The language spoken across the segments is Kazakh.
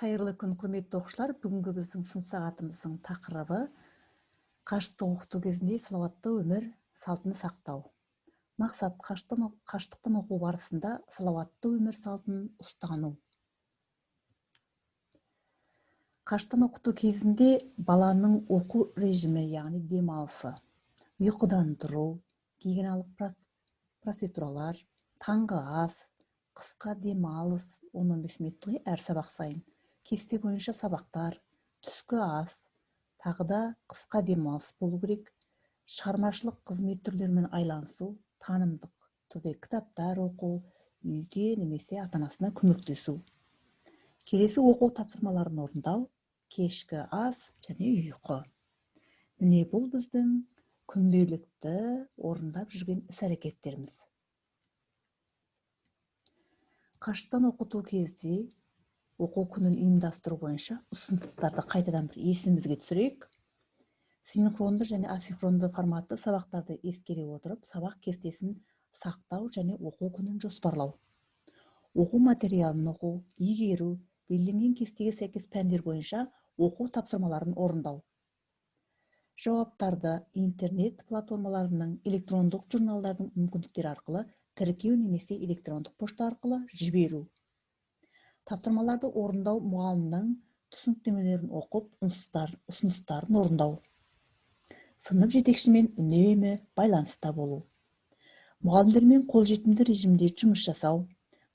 Қайырлы күн, құрметті оқушылар. Бүгінгі біздің сынып сағатымыздың тақырыбы қашықтық оқыту кезінде салауатты өмір салтын сақтау. Мақсат: қашықтықтан оқу барысында салауатты өмір салтын ұстану. Қашықтан оқыту кезінде баланың оқу режимі, яғни демалысы, ұйқыдан тұру, гигиеналық процедуралар, таңғы ас, қысқа демалыс 10-15 минуттық әр сабақ сайын, кесте бойынша сабақтар, түскі ас, тағы да қысқа демалыс болу керек, шығармашылық қызмет түрлерімен айланысу, танымдық түрде кітаптар оқу, үйде немесе ата-анасына көмектесу. Келесі оқу тапсырмаларын орындау, кешкі ас және ұйқы. Міне, бұл біздің күнделікті орындап жүрген іс-әрекеттеріміз. Қашықтан оқыту кезде оқу күнін ұйымдастыру бойынша ұсыныстарды қайтадан бір есімізге түсірейік. Синхронды және асинхронды форматты сабақтарды ескере отырып, сабақ кестесін сақтау және оқу күнін жоспарлау. Оқу материалын оқу, игеру, белгіленген кестеге сәйкес пәндер бойынша оқу тапсырмаларын орындау. Жауаптарды интернет платформаларының, электрондық журналдардың мүмкіндіктері арқылы тіркеу немесе электрондық пошта арқылы жіберу. Тапсырмаларды орындау, мұғалімнің түсініктемелерін оқып, ұсыныстарын орындау. Сынып жетекшімен үнемі байланыста болу. Мұғалімдермен қолжетімді режимде жұмыс жасау,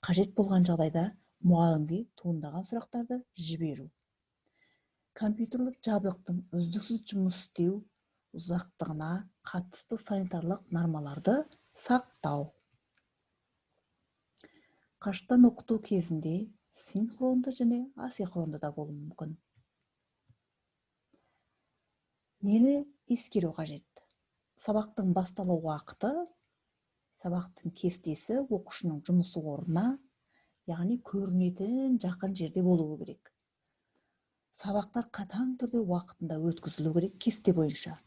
қажет болған жағдайда мұғалімге туындаған сұрақтарды жіберу. Компьютерлік жабдықтың үздіксіз жұмыс істеу ұзақтығына қатысты санитарлық нормаларды сақтау. Қашықтан оқыту кезінде синхронды және асинхронды да болуы мүмкін. Нені ескеру қажет? Сабақтың басталу уақыты, сабақтың кестесі оқушының жұмыс орнына, яғни көрінетін жақын жерде болуы керек. Сабақтар қатаң түрде уақытында өткізілу керек кесте бойынша.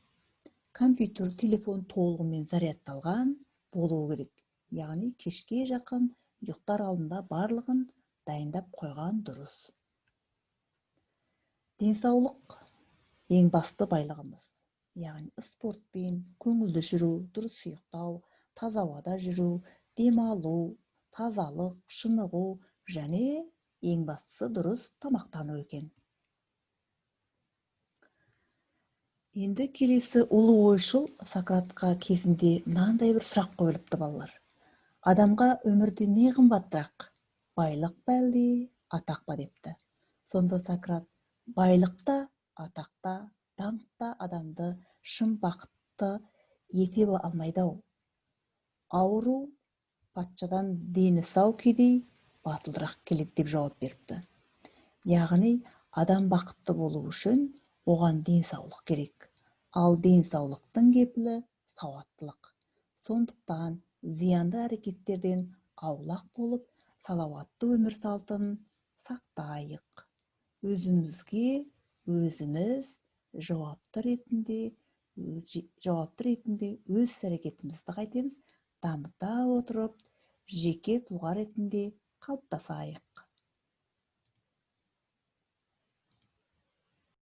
Компьютер, телефон толығымен зарядталған болуы керек. Яғни кешке жақын ұйықтар алдында барлығын дайындап қойған дұрыс. Денсаулық ең басты байлығымыз. Яғни спортпен көңілді жүру, дұрыс ұйықтау, таза ауада жүру, демалу, тазалық, шынығу және ең бастысы дұрыс тамақтану екен. Енді келесі ұлы ойшыл Сократқа кезінде мынандай бір сұрақ қойылыпты балалар. Адамға өмірде не қымбатырақ? Байлық па әлде атақ па депті. Сонда Сократ: байлық та, атақ та, даңқ та адамды шын бақытты ете алмайды-ау. Ауру патшадан дені сау кедей батылдырақ келеді деп жауап беріпті. Яғни адам бақытты болу үшін оған денсаулық керек. Ал денсаулықтың кепілі сауаттылық. Сондықтан зиянды әрекеттерден аулақ болып, салауатты өмір салтын сақтайық. Өзімізге өзіміз жауапты ретінде өз әрекетімізді қайтеміз, дамыта отырып, жеке тұлға ретінде қалыптасайық.